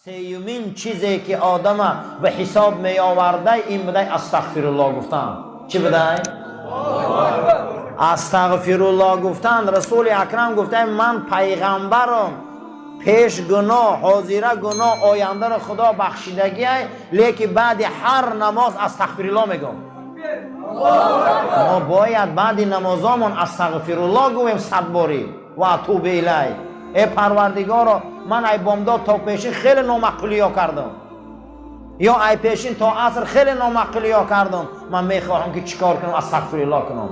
Сеюмин чизе ки одама ба ҳисоб меовардай, ин будай астағфируллоҳ гуфтан. Чӣ будай? Астағфируллоҳ гуфтан. Расули акрам гуфтай: ман пайғамбарам, пеш гуноҳ, ҳозира гуноҳ, ояндаро Худо бахшидагиай, лекин баъди ҳар намоз астағфируллоҳ мегӯм. Мо бояд баъди намозомон астағфируллоҳ гӯем 100 борӣ ва атубу илай. Э Парвардигоро, ман ай бомдод то пешин хеле номаъқулиё кардам ё ай пешин то аср хеле номаъқулиё кардам, ман мехоҳам ки чӣ кор кунам? Астағфируллоҳ кунам.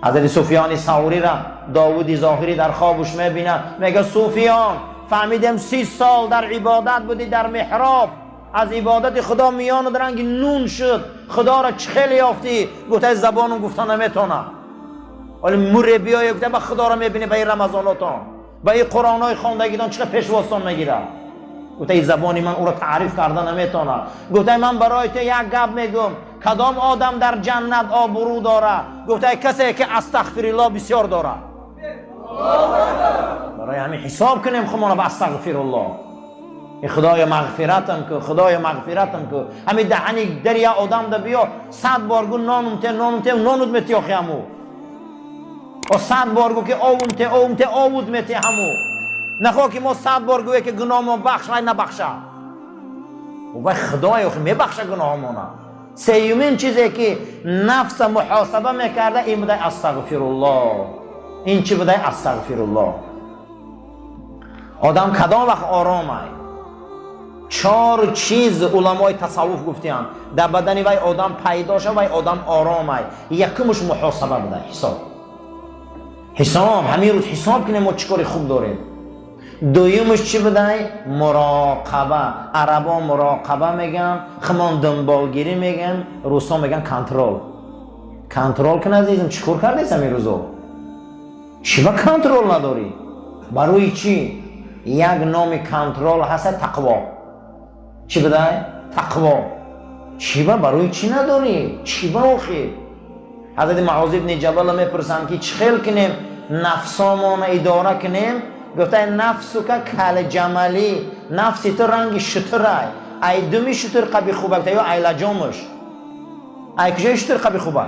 Ҳазрати Суфиёни Саврира Довуди Зоҳирӣ дар хобуш мебинад, мега: Суфиён, фаҳмидем, 30 сол дар ибодат будӣ, дар меҳроб, аз ибодати Худо миёнат ранги нун шуд, Худоро чӣ хеле ёфтӣ? Гуфта: забонум гуфта наметонад. Ҳоли муре биёе, гуфта, ба Худоро мебинӣ, ба ин рамазонотон, ба ин қуръонҳои хондагитон чӣ қадр пешвозтон мегирад. Гуфта: ин забони ман ӯро таъриф карда наметонад. Гуфта: ман барои ту як гап мегӯм: кадом одам дар ҷаннат обрӯ дорад? Гуфта: касе ки астағфируллоҳ бисёр дорад. Барои ҳамин ҳисоб кунем худмона ба астағфируллоҳ. Худоё, мағфиратам ку, Худоё, мағфиратам ку. Ҳамин даҳани дар я одам да биё, 100 бор гу: нонум те, нонум те, нонут мети. Охи ҳаму о 100 бор гу ки овум те, овум те, овуд мети. Ҳаму нахо ки мо 100 бор гӯе ки гуноҳмо бахш, вай набахша. Вай Худоё, охи, мебахша гуноҳмона. Сеюмин чизе ки нафса муҳосаба мекарда, ин будай астағфируллоҳ. Ин чӣ будай? Астағфируллоҳ. Одам кадом вақт оромай? Чор чиз уламои тасаввуф гуфтиянд, дар бадани вай одам пайдо шава, вай одам оромай. Якумуш муҳосаба буда, ҳисоб. Ҳисоб, ҳамин рӯз ҳисоб кунем, мо чӣ кори хуб дорем. Дуюмаш чӣ будай? Муроқаба. Арабо муроқаба мегӯянд, химон дунболгирӣ мегӯянд, русҳо мегӯянд контроль. Контроль кун, азизм, чӣ кор кардес ҳамин рӯзо? Чӣ ба контроль надорӣ? Барои чӣ? Як номи контроль ҳаста, тақво. Чӣ будай? Тақво. Чӣ ба, барои чӣ надорӣ? Чӣ ба? Охир ҳазрати Муоз ибни Ҷабала мепурсанд, ки чӣ хел кунем, нафсомона идора кунем? Гуфта: нафсука калҷамали, нафси ту ранги шутурай. Ай думи шутур қаби хуба ё айлаҷомуш? Ай куҷои шутур қаби хуба?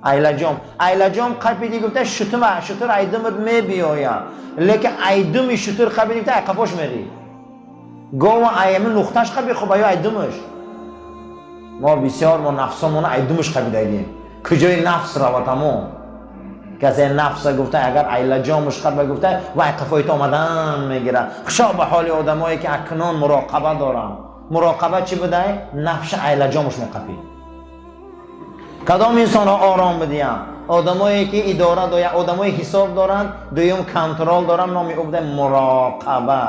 Айлаҷом. Айлаҷом қапиди, гуфта, шутума, шутур ай думат мебиёяд, лекин ай думи шутур қапиди, гуфта, ай қафош мери. Гова ай ами нуқташ қаби хуба ё ай думуш? Мо бисёр мо нафсомона ай думуш қабидагем. Куҷои нафс равад, тамом. Касе нафса, гуфта, агар айлаҷомуш қаба, гуфта, вай қафоито омадан мегирад. Хушо ба ҳоли одамое ки акнун муроқаба доранд. Муроқаба чӣ будай? Нафша айлаҷомуш меқапӣ. Кадом инсонҳо ором будиянд? Одамое ки идора доянд, одамое ҳисоб доранд, дуюм контроль доранд, номи ӯ будай муроқаба.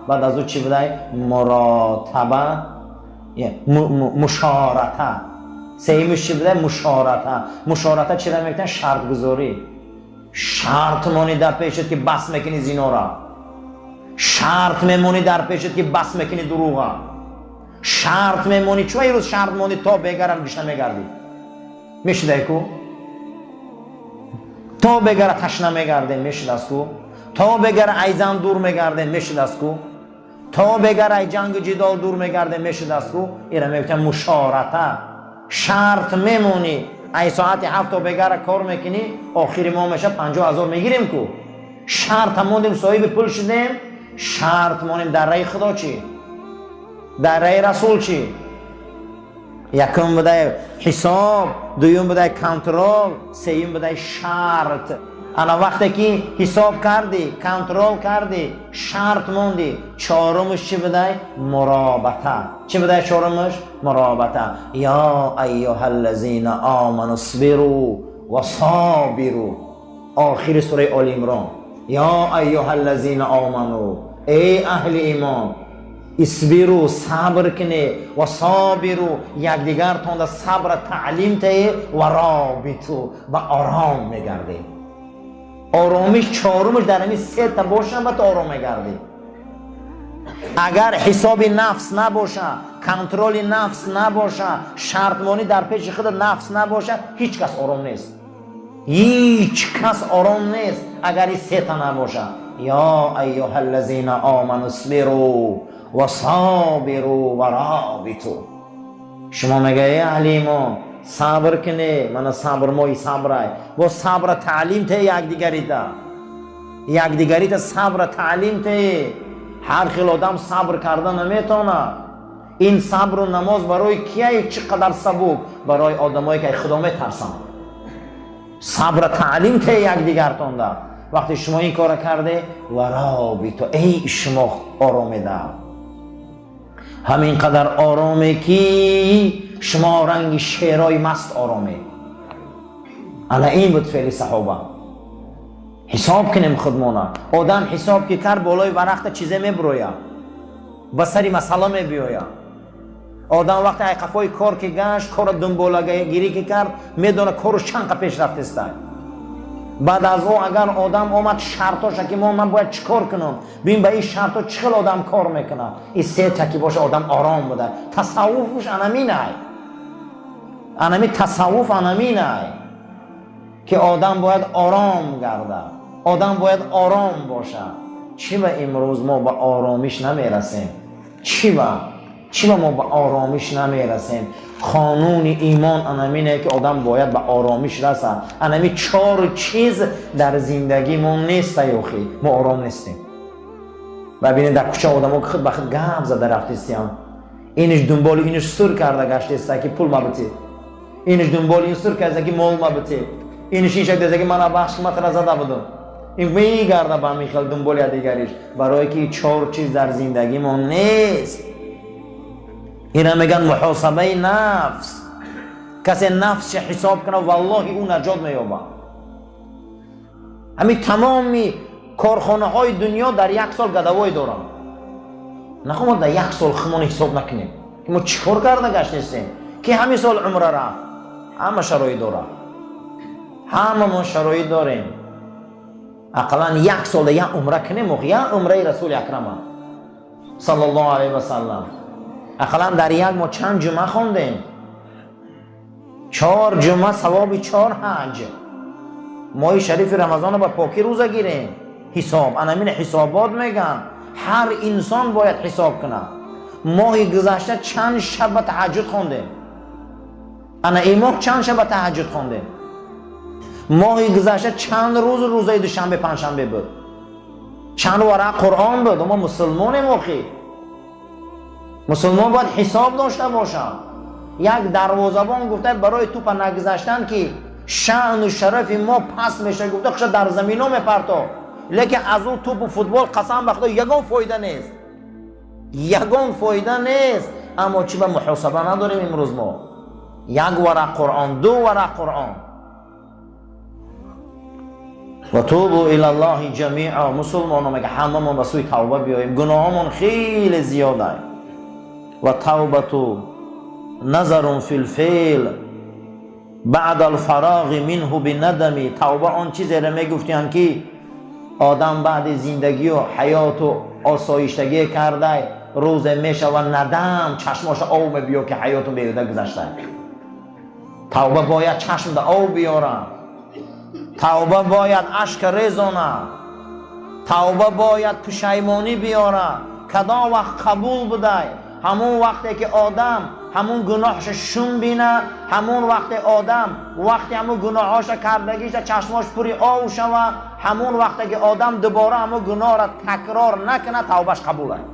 Баъд аз ӯ чӣ будай? Муротаба, мушората. Сеюмиш чӣ будай? Мушората. Мушората чира мегӯянд? Шартгузорӣ. Шарт монӣ дар пешат, ки бас мекунӣ зинора, шарт мемонӣ дар пешат, ки бас мекунӣ дурӯға, шарт мемонӣ. Чӯ рӯз шарт монӣ, то бегара гушна мегардӣ, мешудай ку? То бегара ташна мегардем, мешудааст ку? То бегара ай зан дур мегардем, мешудааст ку? То бегара ай ҷангу ҷидол дур мегардем, мешудааст ку? Ира мегӯянд мушората. Шарт мемонӣ, ай соати 7 то бегара кор мекунӣ, охири моҳ меша, 50 000 мегирем ку. Шарта мондем, соҳиби пул шудем. Шарт монем дар раи Худо чӣ, дар раи Расул чӣ? Якум будай ҳисоб, дуюм будай контроль, сеюм будай шарт. Ана вақте ки ҳисоб кардӣ, контроль кардӣ, шарт мондӣ, чорумаш чӣ будай? Муробата. Чӣ будай чорумаш? Муробата. Ё айюҳа ллазина оману сбиру ва собиру, охири сураи Оли Имрон. Ё айюҳа ллазина оману, эй аҳли имон, исбиру, сабр кунед, ва собиру, якдигартонда сабра таълим таҳед, ва робиту, ба ором мегардед. Оромиш чорумаш дар ҳамин сета боша, ба ту ором мегардӣ. Агар ҳисоби нафс набоша, контроли нафс набоша, шартмонӣ дар пеши худ нафс набоша, ҳеҷ кас ором нест, ҳеҷ кас ором нест, агар ин сета набоша. Ё айюҳаллазина оману исбиру ва собиру ва робиту. Шумо мега: эй аҳли имон, сабр куне. Мана сабр, моҳи сабрай. Бо сабра таълим те якдигарита, якдигарита сабра таълим те. Ҳар хел одам сабр карда наметавонад. Ин сабру намоз барои кияй? Чӣ қадар сабук барои одамое ки Худо метарсанд. Сабра таълим те якдигартонда. Вақте шумо ин кора карде, ва робиту, эй шумо оромеда, ҳамин қадар ороме, ки шумо ранги шерои маст ороме. Ана ин буд феъли саҳоба. Ҳисоб кунем худмона. Одам ҳисоб ки кард, болои варақта чизе мебурояд, ба сари масъала мебиёяд. Одам вақте айқафои кор ки гашт, корро дунболагирӣ ки кард, медонад, кору чанд қа пеш рафтеста. Баъд аз ӯ агар одам омад, шартоша ки ман бояд чӣ кор кунам, бин, ба ин шарто чӣ хел одам кор мекунад. И сета ки боша, одам ором буда. Тасаввуфуш анаминай, анами тасаввуф анаминай, ки одам бояд ором гардад, одам бояд ором бошад. Чӣ ба имрӯз мо ба оромиш намерасем? Чӣ ба мо ба оромиш намерасем? Қонуни имон анамине, ки одам бояд ба оромиш расад. Анами чор чиз дар зиндагии мо неста, ёхи мо ором нестем. Ва бинед, дар кӯча одамо худ ба худ гап зада рафтистиям. Иниш дунболи иниш сур карда гаштеста, ки пул мабитед, иниш дунболи ин сур карда, ки мол мабитед, иниш ин шакл, ки мана бахш, матра зада будум. Ин мегарда ба ҳамин хел дунболи дигариш, барое ки чор чиз дар зиндагии мо нест. Ина мегӯянд муҳосабаи нафс. Касе нафсша ҳисоб кунад, валлоҳи, ӯ наҷот меёбад. Ҳамин тамоми корхонаҳои дунё дар як сол годовой доранд. Нахо мо дар як сол худмон ҳисоб накунем, ки мо чӣ кор карда гаштестем, ки ҳамин сол умра рафт. Ҳама шароит дорад, ҳама мо шароит дорем. Ақаллан як солда як умра кунем, як умраи Расули Акрама саллаллоҳу алайҳи васаллам. Ақаллан дар як моҳ чанд ҷумъа хондем? Чор ҷумъа, савоби чор ҳаҷ. Моҳи шарифи Рамазонро ба покӣ рӯза гирем. Ҳисоб, анамин ҳисобот мегӯянд. Ҳар инсон бояд ҳисоб кунад: моҳи гузашта чанд шаб ба таҳаҷҷуд хондем, ана ин моҳ чанд шаб ба таҳаҷҷуд хондем, моҳи гузашта чанд рӯз рӯзаи душанбе, панҷшанбе буд, чанд варақ Қуръон буд. Мо мусулмонем охи, мусулмон бояд ҳисоб дошта бошад. Як дарвозабон гуфта, барои тупа нагузаштан, ки шаъну шарафи мо паст меша, гуфта, хуша дар замино мепарто. Лекин аз ӯ тупу футбол, қасам ба Худо, ягон фоида нест, ягон фоида нест. Аммо чӣ ба муҳосаба надорем имрӯз мо? Як варақ Қуръон, ду варақ Қуръон. Ва тубу илаллоҳи ҷамиа. Мусулмоно, мега, ҳамамон ба сӯи тавба биёем, гуноҳомон хеле зиёда. Ва тавбату назарун фи лфеъл баъда алфароғи минҳу бинадами. Тавба он чизеро мегуфтиянд, ки одам баъди зиндагию ҳаёту осоиштагӣ кардай, рӯзе мешава надам, чашмоша ов мебиё, ки ҳаёту беҳуда гузашта. Тавба бояд чашмда ов биёрад, тавба бояд ашка резона, тавба бояд пушаймонӣ биёрад. Кадом вақт қабул будай? Ҳамун вақте ки одам ҳамун гуноҳша шум бина, ҳамун вақте одам вақте ҳамун гуноҳоша кардагиша чашмош пури ов шава, ҳамун вақте ки одам дубора ҳамун гуноҳро такрор накунад, тавбаш қабул аст.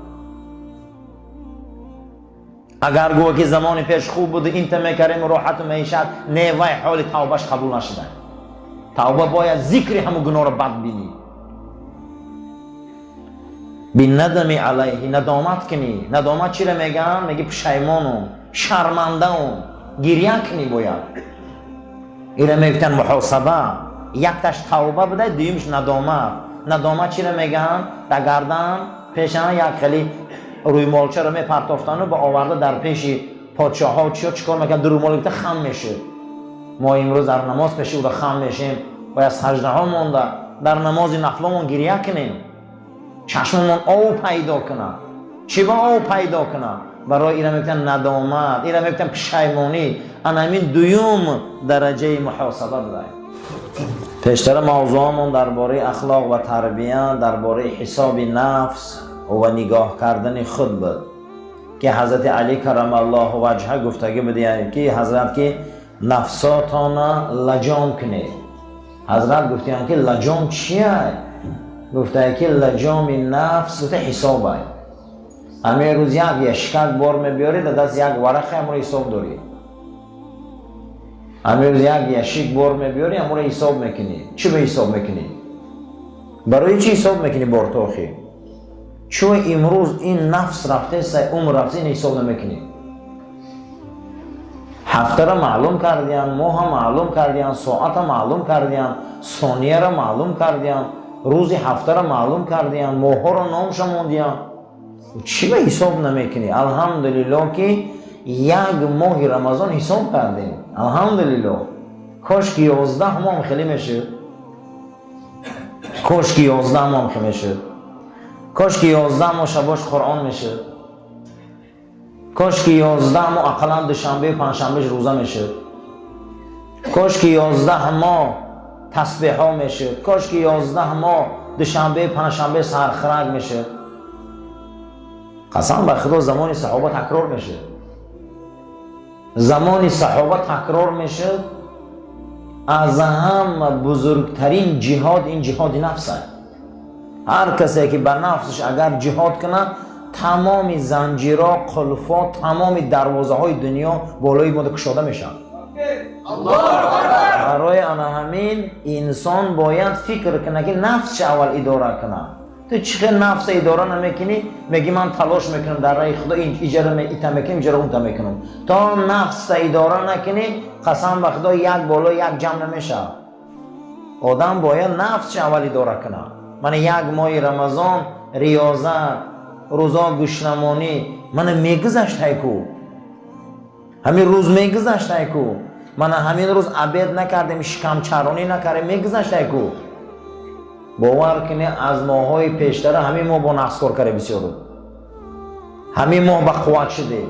Агар гӯя, ки замони пеш хуб буду, инта мекардем, роҳату маишат, не, вай ҳоли тавбаш қабул нашуда. Тавба бояд зикри ҳамун гуноҳро бад бинӣ, бинадами алайҳи, надомат кунӣ. Надомат чиро мегӯям? Меги пушаймонум, шармандаум, гирья кунӣ бояд. Ира мегуфтанд муҳосаба. Якташ тавба буда, дуюмш надомат. Надомат чиро мегӯянд? Дар гардан пешан як хеле рӯймолчаро мепартофтану ба оварда дар пеши подшоҳҳо чиё чӣ кор мекард? Рӯймол гирифта хам мешуд. Мо имрӯз дар намоз пеши ӯда хам мешем, бояд саждаҳо монда, дар намози нафломон гирья кунем, чашмамон ов пайдо кунад. Чӣ ба ов пайдо кунад? Барои ира мегӯянд надомат, ира мегӯянд пушаймонӣ. Ана ҳамин дуюм дараҷаи муҳосаба буда. Пештара мавзӯъамон дар бораи ахлоқ ва тарбия, дар бораи ҳисоби нафс ва нигоҳ кардани худ буд, ки ҳазрати Алӣ карамаллоҳу ваҷҳа гуфтагӣ будиянд, ки ҳазрат, ки нафсотона лаҷом кунед. Ҳазрат гуфтиянд, ки лаҷом чия? Гуфтае, ки лаҷоми нафс, гуфта, ҳисобай. Ҳамин рӯз як яшкак бор мебиёрӣ, дар даст як варақе, ҳамонро ҳисоб дорӣ. Ҳамин рӯз як яшик бор мебиёрӣ, ҳамонро ҳисоб мекунӣ. Чӣ ба ҳисоб мекунӣ? Барои чӣ ҳисоб мекунӣ борто охи? Чун имрӯз ин нафс рафтеса, умр рафта, ин ҳисоб намекунӣ. Ҳафтара маълум кардиян, моҳа маълум кардиян, соата маълум кардиян, сонияра маълум кардиян, рӯзи ҳафтара маълум кардиян, моҳҳоро номша мондиян. Чӣ ба ҳисоб намекунӣ? Алҳамдулилло, ки як моҳи Рамазон ҳисоб кардем, алҳамдулилло. Кош ки 11 моҳ хеле мешуд, кош ки 11 моҳ хеле мешуд, кош ки 11 моҳ шабош Қуръон мешуд, кош ки 11 моҳ ақаллан душанбею панҷшанбеш рӯза мешуд, кош ки 11 моҳ тасбеҳҳо мешуд, кош ки 11 моҳ душанбею панҷшанбе сархирак мешуд. Қасам ба Худо, замони саҳоба такрор мешуд, замони саҳоба такрор мешуд. Аз ҳама бузургтарин ҷиҳод ин ҷиҳоди нафс аст. Ҳар касе ки ба нафсаш агар ҷиҳод кунад, тамоми занҷиро, қулфо, тамоми дарвозаҳои дунё болои мода кушода мешавад. Барои ана ҳамин инсон бояд фикр кунад, ки нафсша аввал идора кунад. Ту чӣ хел нафса идора намекунӣ? Меги, ман талош мекунам дар раи Худо, иҷара ита мекунам, иҷара унта мекунам. То нафса идора накунӣ, қасам ба Худо, як боло як ҷамъ намешавад. Одам бояд нафсша аввал идора кунад. Мана як моҳи Рамазон риёзат, рӯзо гӯшнамонӣ, мана мегузаштай ку, ҳамин рӯз мегузаштай ку. Мана ҳамин рӯз обед накардем, шикамчаронӣ накардем, мегузаштай ку. Бовар кунед, аз моҳҳои пештара ҳамин моҳ бо нафс кор карда бисёру, ҳамин моҳ ба қувват шуде,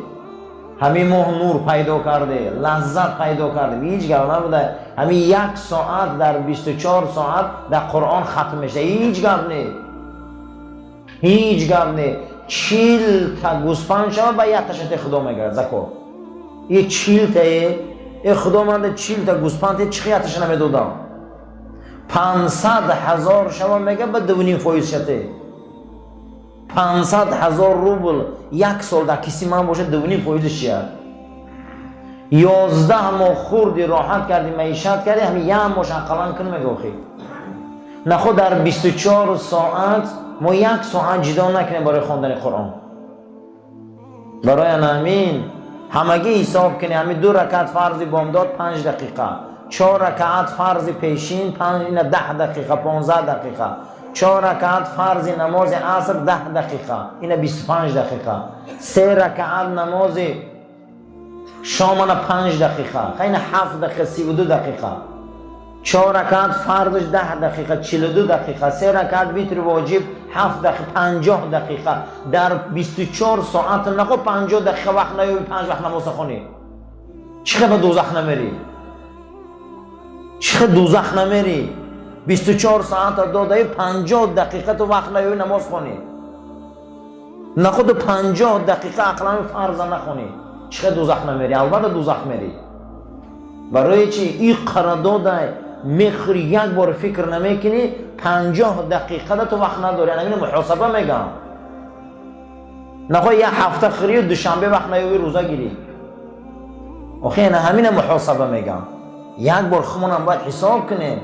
ҳамин моҳ нур пайдо карде, лаззат пайдо кардем. Ҳеҷ гап набуда. Ҳамин як соат дар 24 соат дар Қуръон хатм мешава, ҳеҷ гап не, ҳеҷ гап не. 40-та гӯспанд шава, ба якташате Худо мегирад закот. И 40-тае, э Худо, манда 40-та гӯспанд, чӣ якташа намедодам? 500 000 шава, мега, ба 2,5% шате. 500 000 рубл як сол дар киси ман бошад, 2,5%-ш чия? 11 моҳ хурди, роҳат кардӣ, маишат кардӣ, ҳамин як моҳш ақаллан кун, мега. Охи, нахо дар 24 соат мо як соат ҷидо накунем барои хондани Қуръон. Барои ана ҳамин ҳамагӣ ҳисоб кунем. Ҳамин ду ракат фарзи бомдод 5 дақиқа, чор ракаат фарзи пешин ина 10 дақиқа, 15 дақиқа, чор ракаат фарзи намози аср 10 дақиқа, ина 25 дақиқа, се ракаат намози шомана 5 дақиқа, ина 7 дақиқа, 32 дақиқа, чор ракаат фарзш 10 дақиқа, 42 дақиқа, се ракаат витри воҷиб 7 дақиқа, 50 дақиқа. Дар 24 соат нақо 50 дақиқа вақт наёби панҷ вақт намоза хонӣ, чӣ хел ба дӯзах намерӣ? Чӣ хел дӯзах намерӣ? 24 соата додаи, 50 дақиқа ту вақт наёби намоз хонӣ, нахуду 50 дақиқа ақлан фарза нахонӣ, чӣ хел дӯзах намерӣ? Албатта, дӯзах мерӣ. Барои чи и қара додай, мехӯри, як бор фикр намекунӣ, 50 дақиқада ту вақт надорӣ. Анамина муҳосаба мегам. Нахоҳ як ҳафта хӯрию душанбе вақт наёбӣ рӯза гирӣ. Охи, ана ҳамина муҳосаба мегам. Як бор худмонам бояд ҳисоб кунем.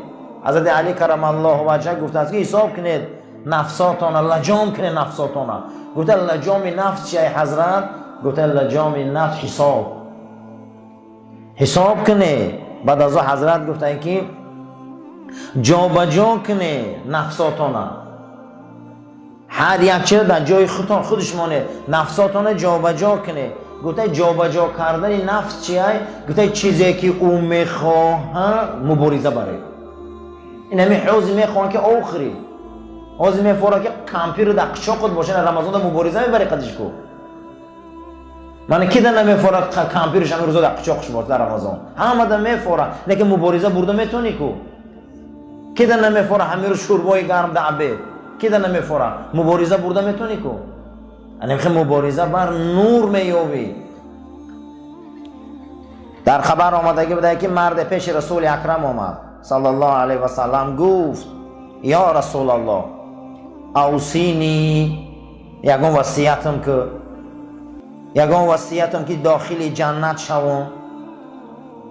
Ҳазрати Али карамаллоҳу ваҷҳа гуфтааст, ки ҳисоб кунед нафсотона, лаҷом кунед нафсотона. Гуфта, лаҷоми нафс чи, ай ҳазрат? Гуфта, лаҷоми нафс ҳисоб, ҳисоб кунед. Баъд аз о ҳазрат гуфтанд, ки ҷобаҷо кунед нафсотона, ҳар як чиз дар ҷои худтон худаш монед, нафсотона ҷобаҷо кунед. Гуфта, ҷобаҷо кардани нафс чиай? Гуфта, чизе ки ӯ мехоҳад, мубориза баред. Ин ҳами ҳози мехоҳанд, ки охири ҳози мефора, ки кампиру дар қичоқот боша, Рамазонда мубориза мебари қадиш ку. Мана кида намефора кампирш ҳами рӯзо дар қичоқш бош дар Рамазон? Ҳамада мефора, лекин мубориза бурда метавонӣ ку. Кида намефора ҳамирӯз шӯрбои гарм да обед? Кида намефора? Мубориза бурда метавонӣ ку? Анемхе мубориза бар, нур меёбӣ. Дар хабар омадагӣ буда, ки марде пеши Расули Акрам омад, саллаллоҳу алайҳи васаллам, гуфт: «Ё Расулаллоҳ, авсини», ягон васиятам ку, ягон васиятам, ки дохили ҷаннат шавам.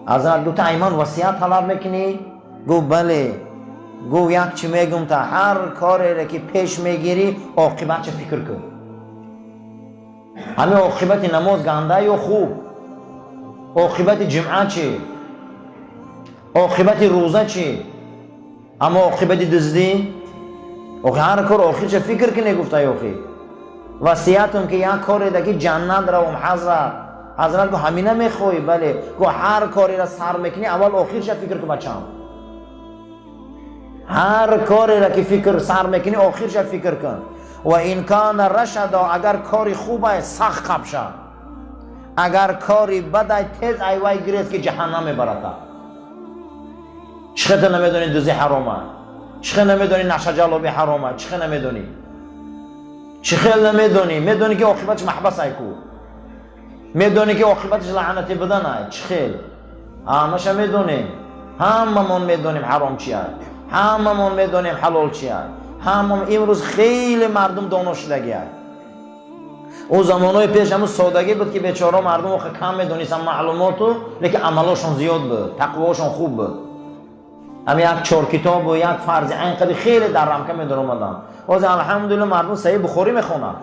Ҳазрат гуфта: «Ай ман васият талаб мекунӣ?» Гуфт: «Бале». Гуфт: «Як чӣ мегум та, ҳар корере ки пеш мегирӣ, оқибатша фикр кун. Ҳамин оқибати намоз ганда ё хуб? Оқибати ҷумъа чӣ? Оқибати рӯза чӣ? Аммо оқибати дуздӣ? Охи, ҳар кор охирша фикр кунӣ», гуфта. «Охи, васиятам ки як кореда ки ҷаннат равам, ҳазрат». Ҳазрат гуфт: «Ҳамина мехоҳӣ?» «Бале». Гуфт: «Ҳар кореро сар мекунӣ, аввал охирша фикр кун, бачам. Ҳар кореро ки фикр сар мекунӣ, охирша фикр кун. Ва ин кана рашада, агар кори хубай, сахт қабша, агар кори бадай, тез айвай гирез, ки ҷаҳаннам мебарата». Чӣ хел ту намедонӣ дузи ҳарома? Чӣ хел намедонӣ нашаҷаллоби ҳарома? Чӣ хел намедонӣ? Чӣ хел намедонӣ? Медонӣ, ки оқибатиш маҳбас ай ку, медонӣ, ки оқибатиш лаънатӣ будан ай. Чӣ хел? Ҳамаша медонем, ҳамамон медонем ҳаром чи ай, ҳамамон медонем ҳалол чи ай. Ҳамам имрӯз хеле мардум доно шудагӣ ай. Ӯ замонҳои пеш ҳамун содагӣ буд, ки бечора мардум охи кам медонистанд маълумоту, лекин амалошон зиёд буд, тақвошон хуб буд. Ҳами як чоркитобу як фарзи айн қади хеле дар рамка медаромаданд. Ҳозир, алҳамдулилла, мардум Саҳи Бухорӣ мехонад.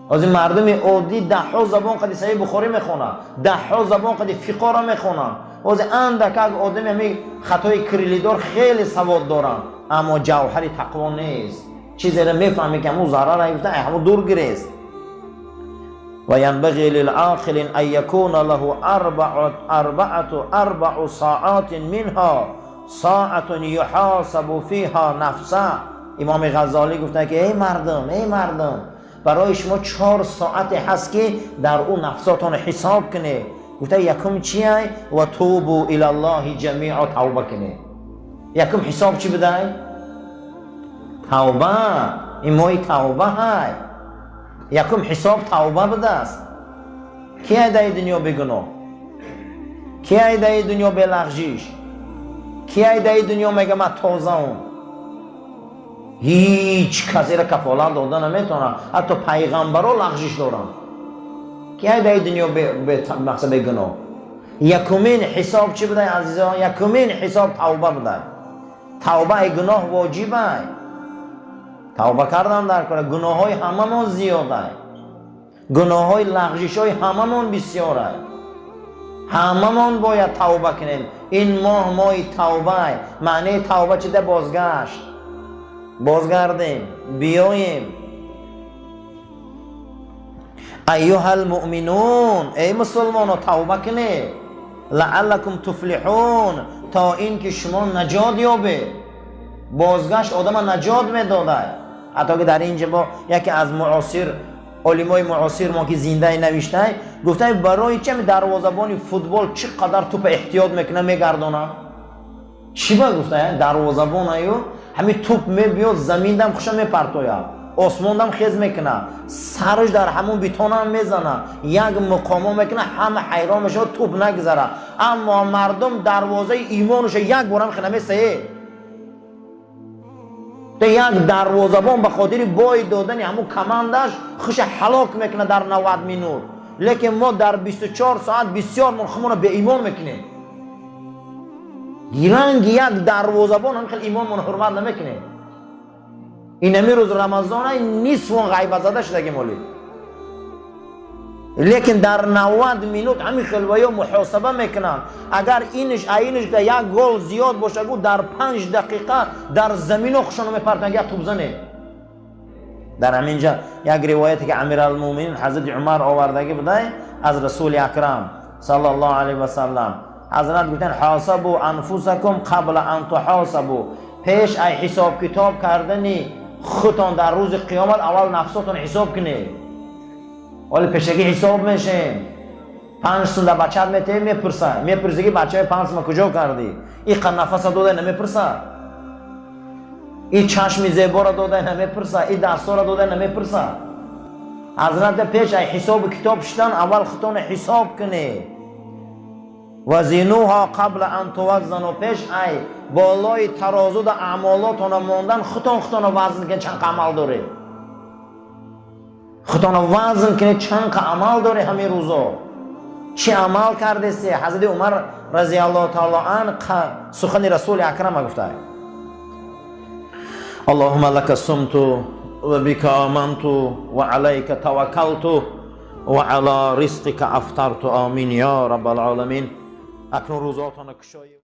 Ҳозир мардуми оддӣ даҳҳо забон қади Саҳи Бухорӣ мехонад, даҳҳо забон қади фиқоро мехонанд. Ҳозир андак як одами ҳами хатои кирилидор хеле савод доранд, аммо ҷавҳари тақво нест. Чизеро мефаҳме, ки ҳамун зарар гуфта, ҳамун дур гирест. وينبغي للعاقل أن يكون له أربع ساعات، منها ساعة يحاسب فيها نفسه. Имоми Ғаззолӣ гуфта, ки эй мардум, эй мардум, барои шумо 4 соате ҳаст, ки дар ӯ нафсотон ҳисоб кунед. Гуфта: якум чиай? وتوبوا إلى الله جميعا, тавба кунед. Якум ҳисоб чӣ будай? Тавба. Ин моҳи тавба ҳай. Якум ҳисоб тавба будааст. Ки айдаи дунё бегуноҳ? Ки айдаи дунё белағжиш? Ки айдаи дунё мега ман тозаум? Ҳеҷ касеро кафолат дода наметавонад, ҳатто пайғамбаро лағжиш доранд. Ки айдаи дунё мақсад бегуноҳ? Якумин ҳисоб чӣ будай, азизон? Якумин ҳисоб тавба будай. Тавба ай гуноҳ воҷибай. Тавба кардан дар кора. Гуноҳҳои ҳамамон зиёдай, гуноҳҳои лағжишҳои ҳамамон бисёрай. Ҳамамон бояд тавба кунем. Ин моҳ моҳи тавбай. Маънии тавба чида? Бозгашт. Бозгардем, биёем. أيها المؤمنون, эй мусулмоно, тавба кунед. لعلكم تفلحون, то ин ки шумо наҷот ёбед. Бозгашт одама наҷот медодай. Ҳатто ки дар ин ҷо бо яке аз муосир олимои муосир мо, ки зиндаи, навиштай, гуфтай: барои чи ҳами дарвозабони футбол чӣ қадар тупа эҳтиёт мекуна, мегардона? Чӣ ба гуфтай, дарвозабонаю ҳами туп мебиёд, заминдам хуша мепартояд, осмондам хез мекуна, сараш дар ҳамун битонам мезана, як муқомо мекуна, ҳама ҳайрон мешавад, туп нагзара. Аммо мардум дарвозаи имонуша як борам хе намесае. Як дарвозабон ба хотири бой додани ҳамун командаш хуша ҳалок мекунад дар 90 минут, лекин мо дар 24 соат бисёр хумона беимон мекунем. Ранги як дарвозабон ҳам хел имонмон ҳурмат намекунем. Инами рӯз Рамазона нисфон ғайбатзада шудагим оли, лекин дар 90 минут ҳамин хел ваё муҳосаба мекунанд. Агар иниш аиниш як гол зиёд боша, гу дар 5 дақиқа дар замино хушоно мепартанд, як тубзане. Дар ҳамин ҷа як ривояте, ки Амиралмӯминин ҳазрати Умар овардагӣ будай аз Расули Акрам, саллаллоҳу алайҳи васаллам, ҳазрат гуфтанд: حاسبوا أنفسكم قبل أن تحاسبوا. Пеш ай ҳисоб китоб кардани худтон дар рӯзи қиёмат, аввал нафсотон ҳисоб кунед. Ҳоли пешагӣ ҳисоб мешем. 5 сум дар бачаат метаҳӣ, мепурса, мепурси, ки бачаи, 5 сума куҷо кардӣ? Иқа нафаса дода, намепурса. И чашми зеборо дода намепурса, и дастора дода намепурса. Ҳазрата, пеш ай ҳисобу китоб шудан, аввал худтона ҳисоб кунед. وزنوها قبل أن توزنوا. Пеш ай болои тарозуда аъмолотона мондан, худтон худтона вазн кунед, чанд амал доред. Худтона вазн кунед, чанд амал доред, ҳамин рӯзо чӣ амал кардесе. Ҳазрати Умар разиаллоҳу таала ан сухани Расули Акрама гуфта: اللهم لك صمت وبك آمنت وعليك توكلت وعلى رزقك أفطرت. آمين يا رب العالمين. Акнун рӯзотона кушоед.